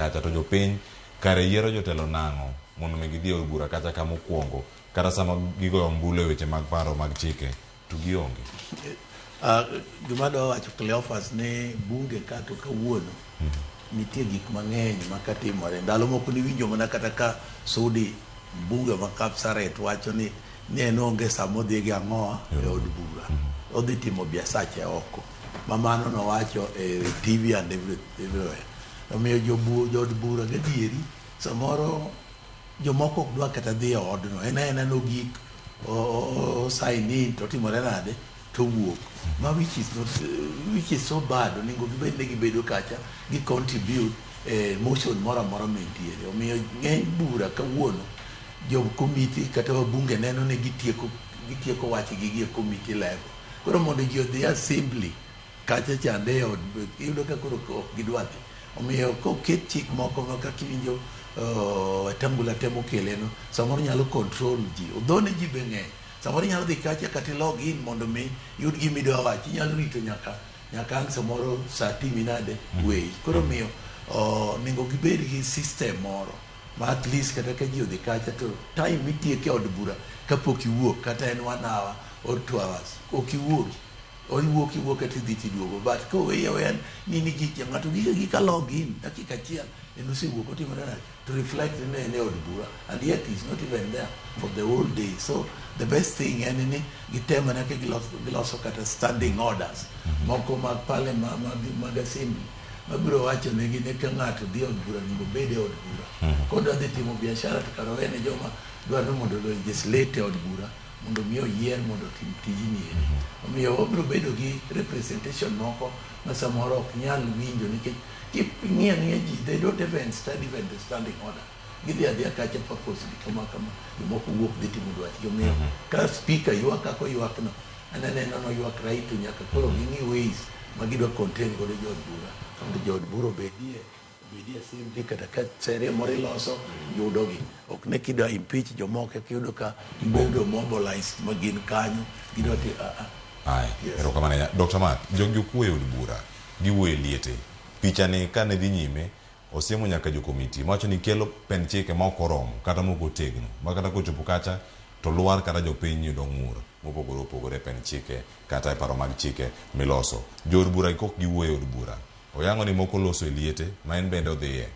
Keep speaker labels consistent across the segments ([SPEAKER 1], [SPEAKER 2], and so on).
[SPEAKER 1] Kacha to jopiny kare yiero jotelo nang'o mondo mi gidhi e od bura kacha ka mokwongo kata sama gigoyo ombulu e weche mag paro mag chike to gionge.
[SPEAKER 2] Gima adwa wacho Cleophas ni bunge ka to kawuono nitie gik mang'eny ma katimore. Ndalo moko niwinjo mana kata ka Sudi mbunge ma Kapsaret wacho ni ni en onge sama odhi gi ang'owa e od bura. Odhi timo biasache oko. Ma mano nowacho e TV and everywhere. Omiyo jood bura gadieri samoro jomoko ok dwa kata dhi e odno. En aena nogik o sign in to otimore nade to owuok. Ma which is not which is so bad. Onego gibed ni gibedo kacha gi contribute e motion moro amora mantiere. Omiyo ng'eny bura kawuono jo committee kata wabunge neno ni gitieko wachgi gi e committee level. Koro mondo ji odhi assembly kacha chande e od iyudo ka koro ok gidwa dhi. Omiyo koket chik moko ma kaka iwinjo Wetangula temo kele no, samoro nyalo control ji. Odhone ji be ng'eny. Samoro inyalo dhi kacha kata i log in mondo mi iyud gima idwa wacho. Inyalo rito nyaka ang' samoro sa timi nade weyi. Koro omiyo onego gibed gi system moro ma at least kata ka ji odhi kacha to time mitieko e od bura kapok iwuok kata en 1 hour or 2 hours ok iwuogi. Iwuok iwuok tidhi tiduogo. But koweyi aweya ni gik ng'ato gik agika log in dakika achiel en osewuok otimore nade to reflect ni en e od bura and yet he's not even there for the whole day. So the best thing en ni gitem mana ka giloso kata standing orders moko mag parliament mag assembly mabiro wacho negi ni ka ng'ato dhi e od bura onego obed e od bura. Kodwa dhi timo biashara to kara owene joma dwaro ni mondo legislate e od bura mondo mi oyier mondo otim tijni eri. Omiyo wabiro bedo gi representation moko ma samoro ok nyal winjo nikech king'iyo ang'iya ji they don't even study even the standing order. Gidhi adhiya kacha purposely kama kama jomoko wuok dhi timo dwachgi. Omiyo ka speaker ywak kaka oywak no an aneno noywak right to nyaka koro ging'i ways ma gidwa contain godo jood bura mondo jood bura obedie assembly kata ka sheria moro iloso yudogi. Ok ne kidwa impeach jomoko eka iyudo ka gibedo mobilized ma gin kanyo gidwa ti ah, ah.
[SPEAKER 1] Aya, erokamano ahinya. Dr. Mark, jogi ok wuoyo e od bura, giwuoyo e liete. Picha ni kane dhi nyime, osiemo nyaka jo komiti mawacho ni kelo pend chike ma ok oromo kata ma ok otegno ma kata kochopo kacha to lwar kata jopiny yudo ng'ur mopogore opogore e pend chike kata e paro mag chike miloso. Jo od bura gi kok giwuoyo e od bura. Oyango ni moko loso e liete ma en bende odhiye.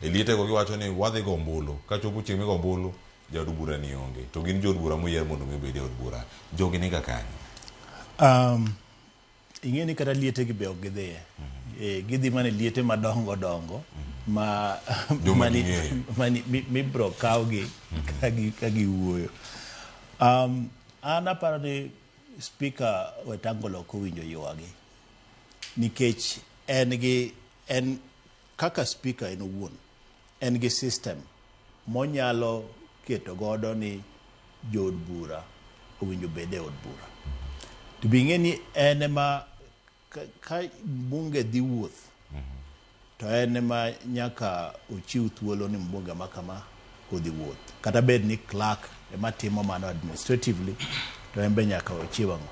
[SPEAKER 1] E liete go giwacho ni wadhi go ombulu. Kachopo chieng' migo ombulu, jaod bura ni onge. To gin jood bura moyier mondo mi obed e od bura. Jogi niga kanye?
[SPEAKER 3] Ing'e ni kata liete gi be ok gidhiye. Gidhi mana e liete madongo dongo ma
[SPEAKER 1] Joma
[SPEAKER 3] mani,
[SPEAKER 1] ging'eyo.
[SPEAKER 3] mani, mibro kawgi ka giwuoyo. An aparo ni Speaker Wetangula ok owinjo ywagi nikech en gi en kaka speaker en owuon en gi system monyalo keto godo ni jood bura owinjo bed e od bura. To be ing'e ni en ema ka mbunge dhi wuoth to en ema nyaka ochiw thuolo ni mbunge ma kama odhi wuoth. Kata bed ni clerk ema timo mano administratively to en be nyaka ochiw ang'o?